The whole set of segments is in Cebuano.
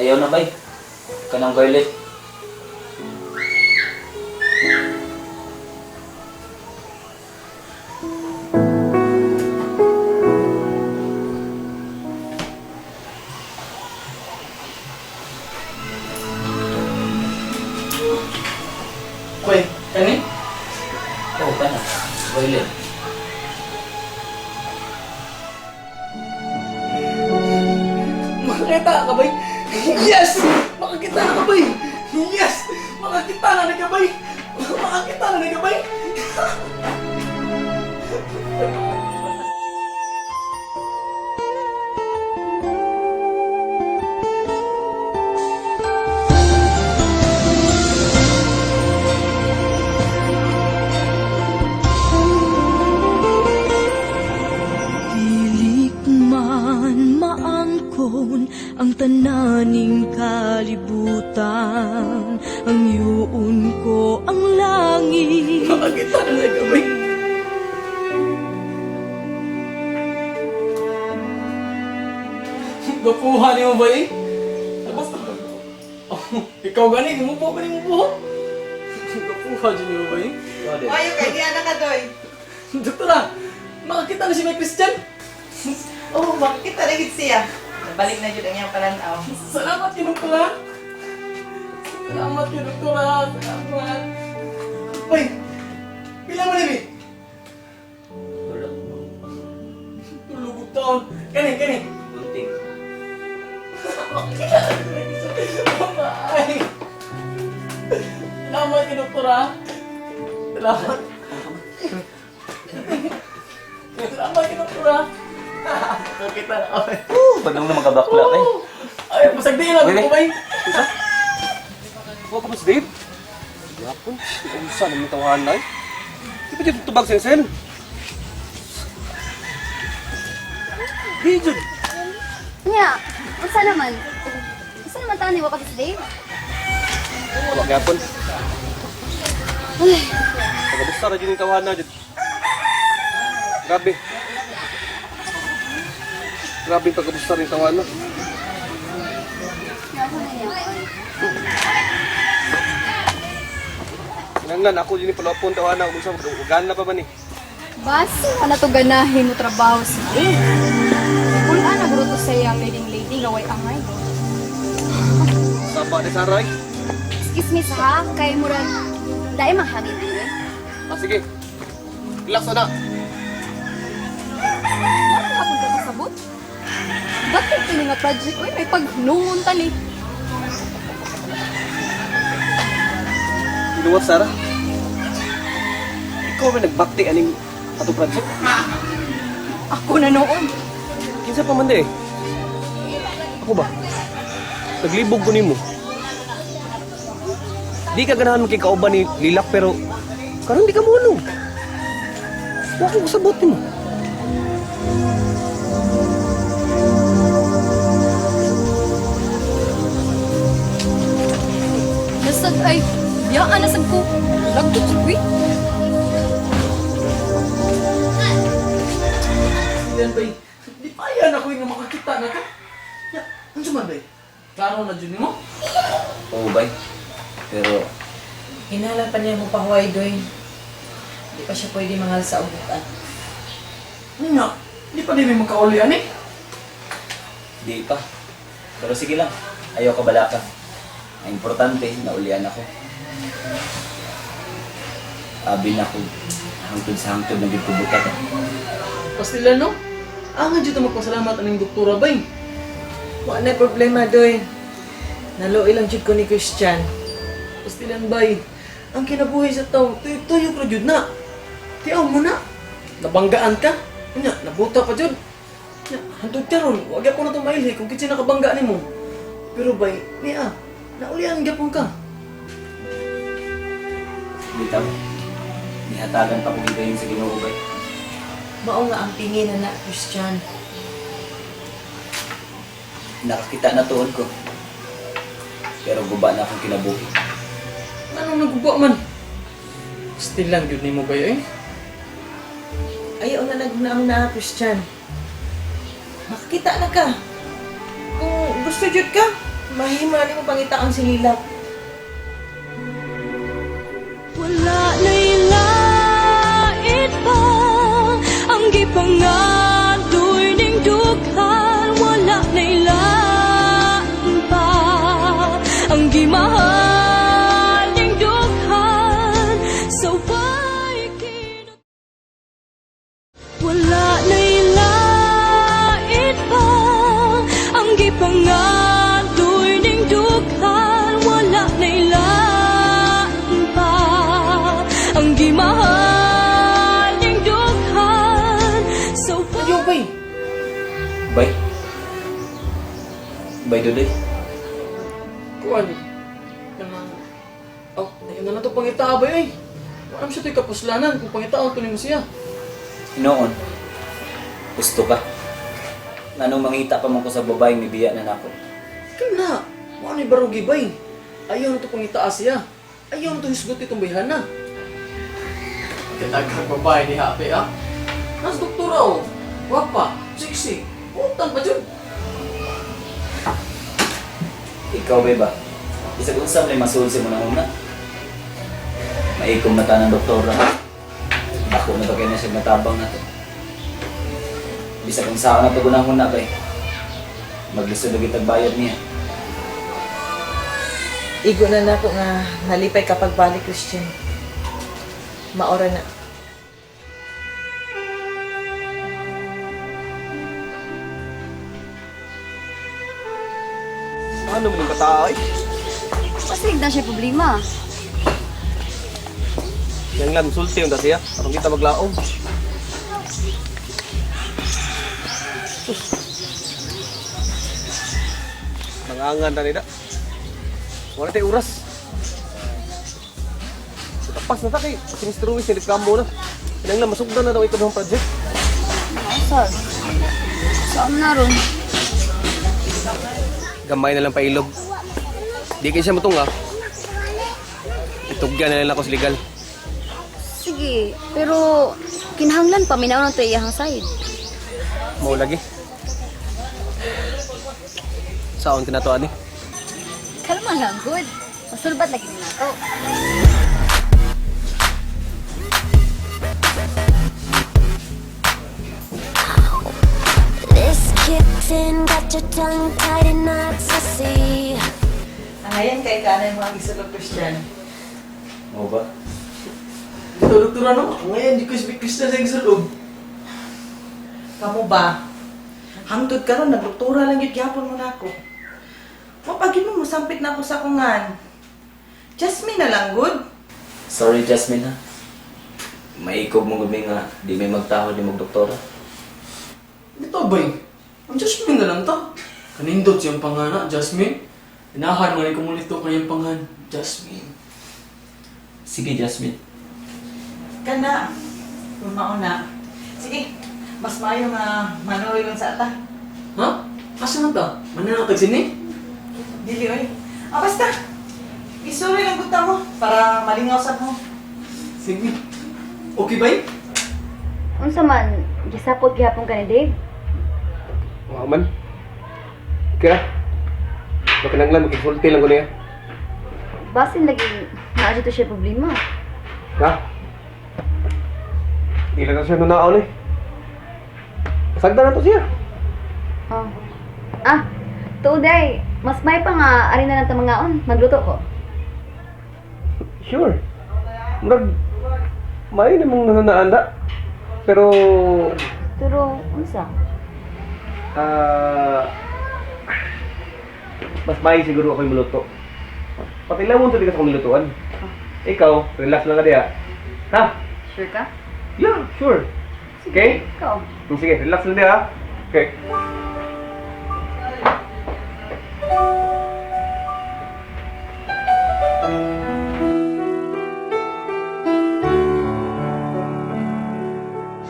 Ayaw na bay. Kanang violet. Koy, kani? Oo, kana. Violet. Makakita ka bay? Yes! Makakita na ka bay! Yes! Makakita na na ka bay! Makakita na na ka bay! Dilik man maangkon ang tananing kalibutan, ang yuon ko ang langit. Makakita na na ka bay! Gapuha ni mo bay? Tapos, oh, ikaw gani, di mo po, gani mo po. Gapuha dyan ni mo bay? Ikaw din. Ayo kay diyan na ka doy. Doktora, makakita na si May Christian. Oh, makita na gid siya. Nabalik na jud ang iyang palan-aw. Salamat kay Doktora. Salamat kay Doktora. Salamat. Uy, pila mo na, Tulo. Tulugog taon. Kani, kani. Gunting. Ay. Salamat kay Doktora. Salamat. Salamat kay Doktora. Nakita na kami. Oo, padung naman ka bakla kay. Ay, basag di lang. Wait, Kumay. Huwag ka ba si Dave? Yapon, unsa naman tawahan na eh. Di ba dito tubag sensen? Di jud. Nya, unsa naman? Unsa naman tani wa pa si Dave? Wala gyapon. Pagabusta ra jud yung tawahan na jud. Grabe. Grabe yung pagkabusta rin tawahan na. Ako na niya. Kinanglan ako jud ni palapon tawahan na unsa ugan na pa man ni. Bas, wala to ganahin mo trabaho si Dave. Wala na gruto sa iya leading lady gaway angay. Saba ni Saray. Excuse me sa kay murag dai manghangin din eh. Ah sige. Relax na. Wala akong kakasabot. Bakit kini nga project oy may pagnungon tani. You know what, Sarah? Ikaw may nagbakti aning atong project. Ako na noon. Kinsa pa man di eh. Ako ba? Naglibog ko nimo. Di ka ganahan makikauban ni Lilak pero karon di ka mono. Wa ko kasabot nimo. Nasag ay biyaan na sad ko. Lagtot sa kuy. Yan bay. Di pa yan ako yung makakita na ka. Ya, ano man bay? Klaro na dyan mo? Oo, bay. Pero, Hinala pa niya mo pahuway doy. Di pa siya pwede mangal sa ubutan. Nga, di pa din may magkaulian eh. di pa. Pero sige lang. Ayaw ka bala ka. Ang importante, naulian ako. Abi na ko. Hangtod sa hangtod na gid ko butat. Eh. Pastila no? Ang nga dito magpasalamat aning doktora bay. Wa na problema doy. Naluoy lang jud ko ni Christian. Pastilan bay. Ang kinabuhi sa tao, tuyo-tuyo ra jud na. Tiaw mo na. Nabanggaan ka. Nya, nabuta pa jud. Nya, hantod karon, wag gyapon na to mailhi kung kitsi nakabangga nimo. Pero bay, niya, naulian gyapon ka. Bitaw. Nihatagan pa ko gigayon sa Ginoo bay. Mao nga ang tingin na na Christian. Nakakita na tuod ko. Pero guba na akong kinabuhi. Anong naguba man? Still lang jud nimo bay eh. Ayaw na nagnaang na Christian. Makakita na ka. Kung gusto jud ka, Mahimo na nimo pangitaon si Lilak. Wala na'y lait pa ang gipangadoy ning dughan. Wala na'y lain pa ang gimahal ning dughan. Sa way wala na'y lait pa ang gipangadoy ning dughan. Wala na'y lain pa ang gimahal ning dughan. Sa Ayaw, bay. Bay. Bay, Dudoy. Kuan. Kanang... Oh, ayaw na na to pangitaa, bay, ay. Wala mo siya to'y kapuslanan kung pangitaon to nimo siya. Noon, gusto ka. Anong mangita pa man ko sa babaeng nibiya na nako. Kana, wala ni barugi, bay. Ayaw na to pangitaa siya. Ayaw na to hisgot itong bayhana. Katagang babae ni Happy, ah. Nas doktora, oh. Wapa, sexy. Utan pa dyan. Ikaw, bay ba? Isag unsa may masulsi mo na una. Maikom na ta ng doktora. Dako na to kay na siya natabang na to. Bisag unsa ka na to gunahon na bay. Maglisod og itag bayad niya. Igo na nako nga nalipay kapag balik, Christian. Maora na. Ano mo yung bata ay? Pasig na siya problema. Yang lang sulti yung dasiya. Aron kita maglaom. Sus. Mangangan na nila. Wala tayo oras. Tapas na ta kay si Mr. Ruiz nireklamo na. Kinahanglan lang masugdan na daw ito ng project. Sir, saan na ron? Gamay na lang pailog. Di kay siya matunga. Itugyan na lang ako sa legal. Sige, pero kinahanglan pa minaw ng to iyang side. Mao lagi. Saon ka na to, ani? Kalma lang, good. Masulbat lagi na to. This kitten got your tongue tied in knots, I see. Angayan kay kanay mga gisulog, Christian. Mo ba? Ito, doktora, no? Ngayon, di ko si Christian sa gisulog. Kamo ba? Hangtod karon nagdoktora lang gyud gyapon mo nako. Mapagin mo mosampit na ako sa kungan. Jasmine na lang good. Sorry, Jasmine ha. Maikog mo gud nga di may magtahod ni magdoktora. Ito, bay. Ang Jasmine na lang to. Kanindot siyang pangana, Jasmine. Inahan mo ni kumulito kanyang pangan, Jasmine. Sige, Jasmine. Kana kung mauna. Sige, mas maayo nga manuloy lang sa ata. Ha? Asa man ta? Mananatag sini? Dili oy. Ah, basta. Isuloy lang gud ta mo para malingaw sad mo. Sige. Okay, bay? Unsa man, gisapot gihapon ka ni Dave? Wa man. Kira. Makinanglan makisulti lang ko niya. Basin lagi naa to siya problema. Ha? Di lang na siya nunaon eh. Sagda na to siya. Oh. Ah, tuod ay, mas may pa nga ari na lang ta mangaon, magluto ko. Sure. Murag, may namang nanaanda. Pero, Pero unsa? ah, mas may siguro ako'y muluto. Pati lang mo ka sa akong nilutuan. Ikaw, relax lang ka diha. Ha? Sure ka? Yeah, sure. Okay? Ikaw. Sige, relax lang diha. Okay.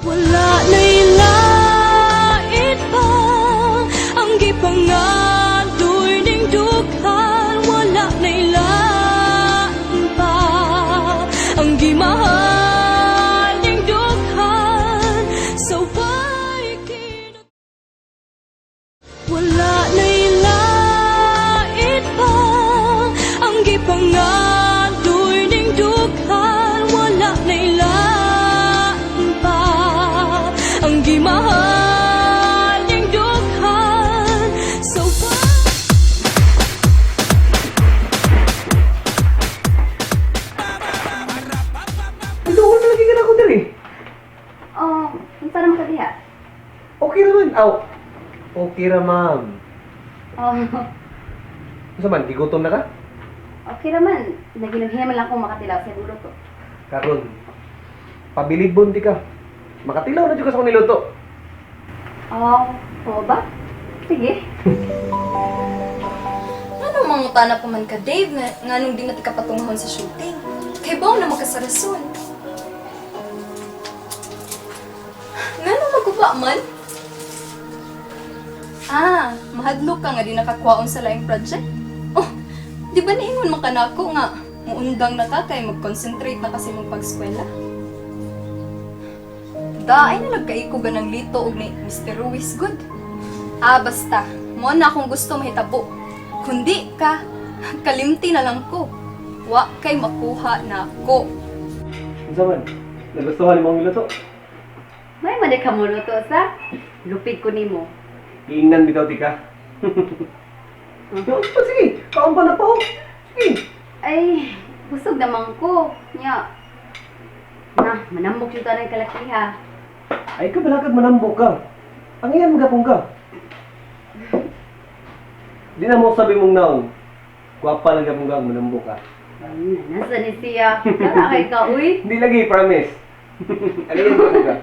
Wala na'y lait pa ang gipangadoy ning dughan. Wala na'y lain pa ang gimahal ning dughan. Sa way Gipangandoy ning dughan, wala na'y lain pa ang gimahal ning dughan. So far. Doon na lagi ka na ako diri. Oh, unsa naman ka diha? Okay raman. Aw. Okay ra, ma'am. Oh, Unsa man, gigutom na ka? okay raman. Naginughiya man lang akong makatilaw sa imong luto. Karon. Pabilibon di ka. Makatilaw na jud ka sa akong niluto. Oh, oo ba? Sige. Ano mangutana pa man ka, Dave, nga, nganong di na ti kapatunghon sa shooting? Kay baw na makasarason. Ngano maguba man? Ah, mahadlok ka nga di nakakuwaon sa laing project? Oh, di ba niingon man ka nako nga muundang na ka kay mag-concentrate na kasi mong pag-eskwela? Da, ay nalagkaiko ganang lito og ni Mr. Ruiz good. Ah, basta. Mo na akong gusto mahitabo. Kundi ka, kalimti na lang ko. Wa kay makuha na ko. Unsa man? Nagustuhan nimo ang niluto? May man ka mo luto sa lupig ko nimo. Giingnan bitaw ti ka. Yo, pa sige, kaon pa na pa oh. Sige. Ay, busog naman ko. Nya. Na, manambok jud ta ng kalakiha. Ay ka balakag manambok ka. Ang iyan magapong ka. Di na mo sabi mong naong. Gwapa lang gapong ka, manambok ka. Nasa ni siya. Kala kay ka, uy. Hindi lagi, promise. Ano yan gapong ka?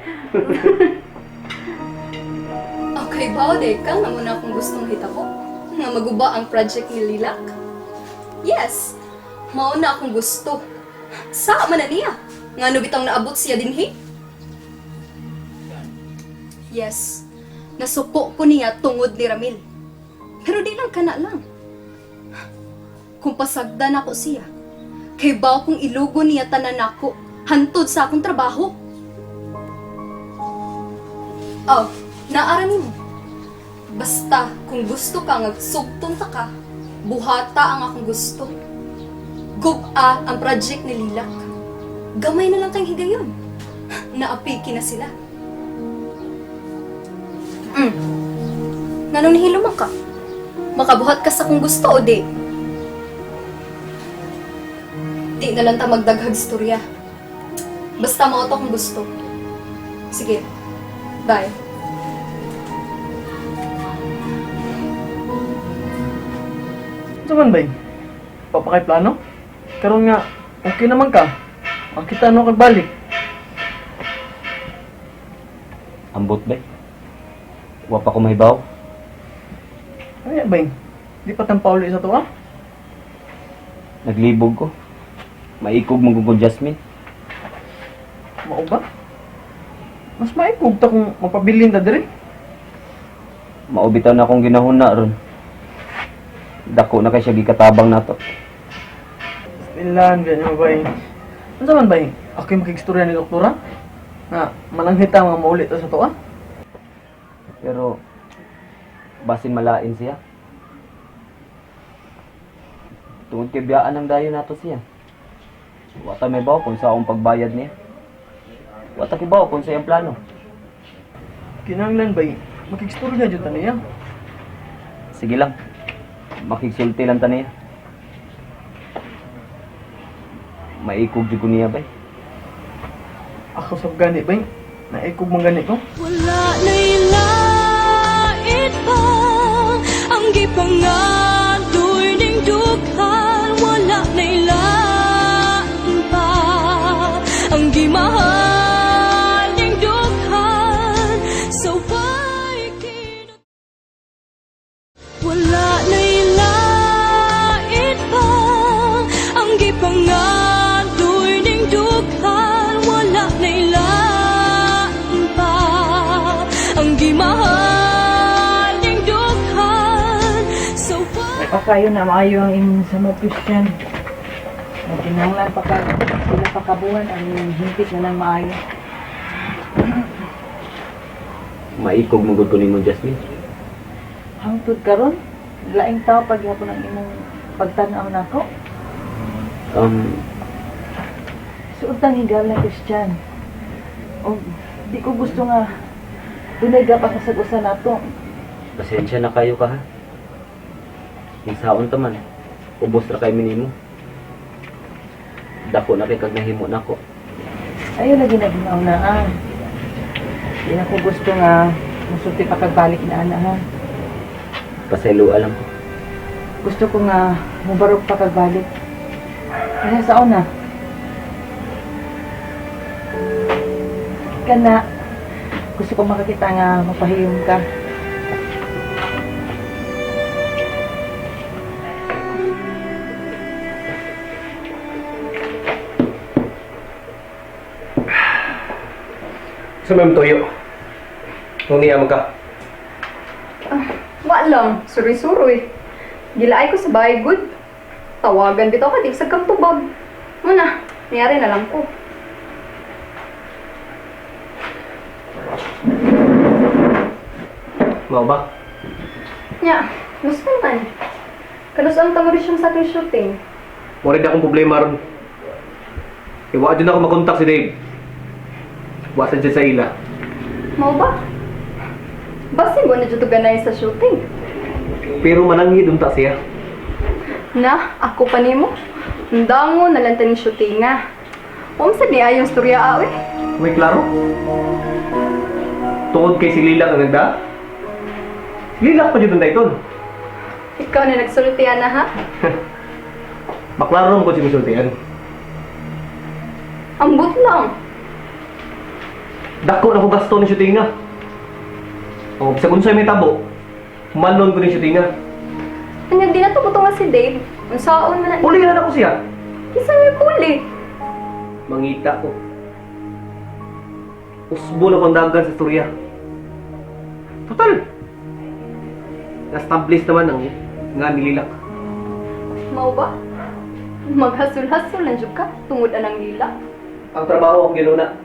Okay, baw day ka nga mo na akong gustong hitabo. Nga maguba ang project ni Lilac. Yes, mao na akong gusto. Sa man na niya. Nga no bitang naabot siya dinhi. Yes, nasuko ko niya tungod ni Ramil. Pero di lang kana lang. Kung pasagdan ako siya, kay baw kong ilugo niya tanan nako, hantod sa akong trabaho. Oh, naara nimo. Basta kung gusto ka nga sugton ta ka, buhata ang akong gusto. Guba ang project ni Lilac. Gamay na lang kang higayon. Naapiki na sila. Mm. Nganong nihilom ka? Makabuhat ka sa kung gusto o di? Di na lang ta magdaghag storya. Basta mao to kung gusto. Sige. Bye. Unsa man bay? Papakay plano? Karon nga okay naman ka. Ang kita no kagbalik. Ambot ba? Wa pa ko mahibaw. Ay bay. Di pa tan pauli sa tuwa. Naglibog ko. Maikog mo ko Jasmine. Mao ba? Mas maikog ta kung mapabilin ta diri. Maubitaw na akong ginahuna ron. Dako na kay siya gikatabang nato. Ilan ganyan bay. Unsa man bay? Ako yung makigstorya ni doktora. Nga mananghita nga mauli ta sa tuwa. Pero basin malain siya. Tungod kay biyaan ang dayo nato siya. Wata may baw kung sa akong pagbayad niya. Wata kibaw kung sa iyang plano. Kinahanglan bay, makigstorya jud ta niya. Sige lang. Makigsulti lang ta niya. Maikog jud ko niya bay. Ako sab gani bay. Naikog man gani ko. Wala na'y lait pa ang gipangandoy ning dughan. Wala na'y lain pa ang gimahal ning dughan. So why Wala na'y lait pa ang gipangandoy ning dughan. Wala na'y lain pa ang gimahal ning dughan. So why Pakayo na maayo ang imong sa mga Christian. Nagkinahanglan pa ka sila pa kabuhan ang himpit na lang maayo. Maikog mo gud ko nimo Jasmine. Hangtod karon, laing tao paghapon ang imong pagtan-aw nako. Suot ang higala, Christian. O, di ko gusto nga dunay gap ang usag-usa nato. Pasensya na kayo ka ha. Saon ta man. Ubos ra kay minimo. Dako na kay kag nahimo nako. Ayaw lagi na na ah. Di na ko gusto nga musulti pa kag balik na ana ha. Pasaylo alam ko. Gusto ko nga mubarog pa kag balik. Kaya sa una. Kana gusto ko makakita nga mapahiyom ka. Sa may tuyo. Nung niya man ka. Wa lang, suroy-suroy. Gilaay ko sa bahay good. Tawagan bitaw ka, di sa kang tubag. Muna, niyari na lang ko. Mao ba? Nya, gusto man. Kanus-ang tamo rin siyang sa ating shooting. Wala na akong problema ron. Eh, wa dyan ako makontak si Dave. Wa sa dyan sa ila. Mao ba? Basig wa na dyan ganay sa shooting. Pero mananghid unta siya. Na, ako pa nimo. Ndango na lang taning shooting nga. Unsa ni ayong storya awe? May klaro? Tungod kay si Lilak ang nagda? Lilak pa dyan ang dayton. Ikaw na nagsultian na ha? Maklaro mo kung sinusultian. Ambot lang. Dako na ko gasto ni shooting na. O, bisag unsay may tabo, malon ko ni shooting na. Anya di na to nga si Dave. Unsaon man na. Uli na ako siya. Kinsa may puli? Mangita ko. Usbo na kong dagan sa storya. Total! Na-establish naman ang nga nililak. Mao ba? Maghasul-hasul lang jud ka tungod anang lila. Ang trabaho ang ginuna.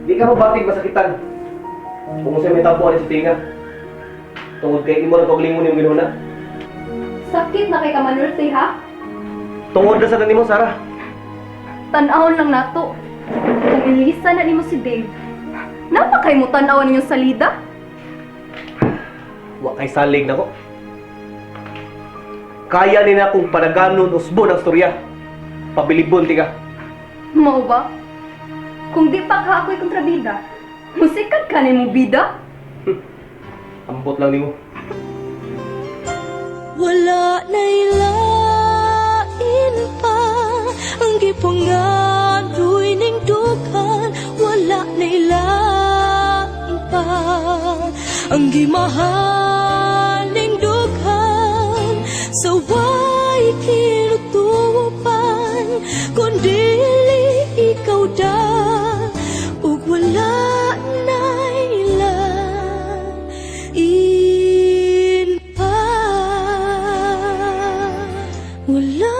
Di ka mabatig masakitan. Kung sa may tabo sa tinga. Tungod kay imo na paglingon yung ginuna. Sakit na kay kamanulti ha? Tungod na sa nimo, Sarah. Tan-awon lang nato. Kung ilisa na nimo si Dave, napa kay mo tan-awan ninyong salida? Wa kay salig nako. Kaya ni na kung panaganon usbo ng storya. Pabilibon ti ka. Mao ba? Kung di pa ka ako'y kontrabida, musikat ka nimo bida? Ambot lang nimo. Wala na'y lain pa ang gipangadoy ning dughan. Wala na'y lain pa ang gimahal ning dughan. Sa way kinutupan kun dili ikaw da ug wala na'y lain pa. Wala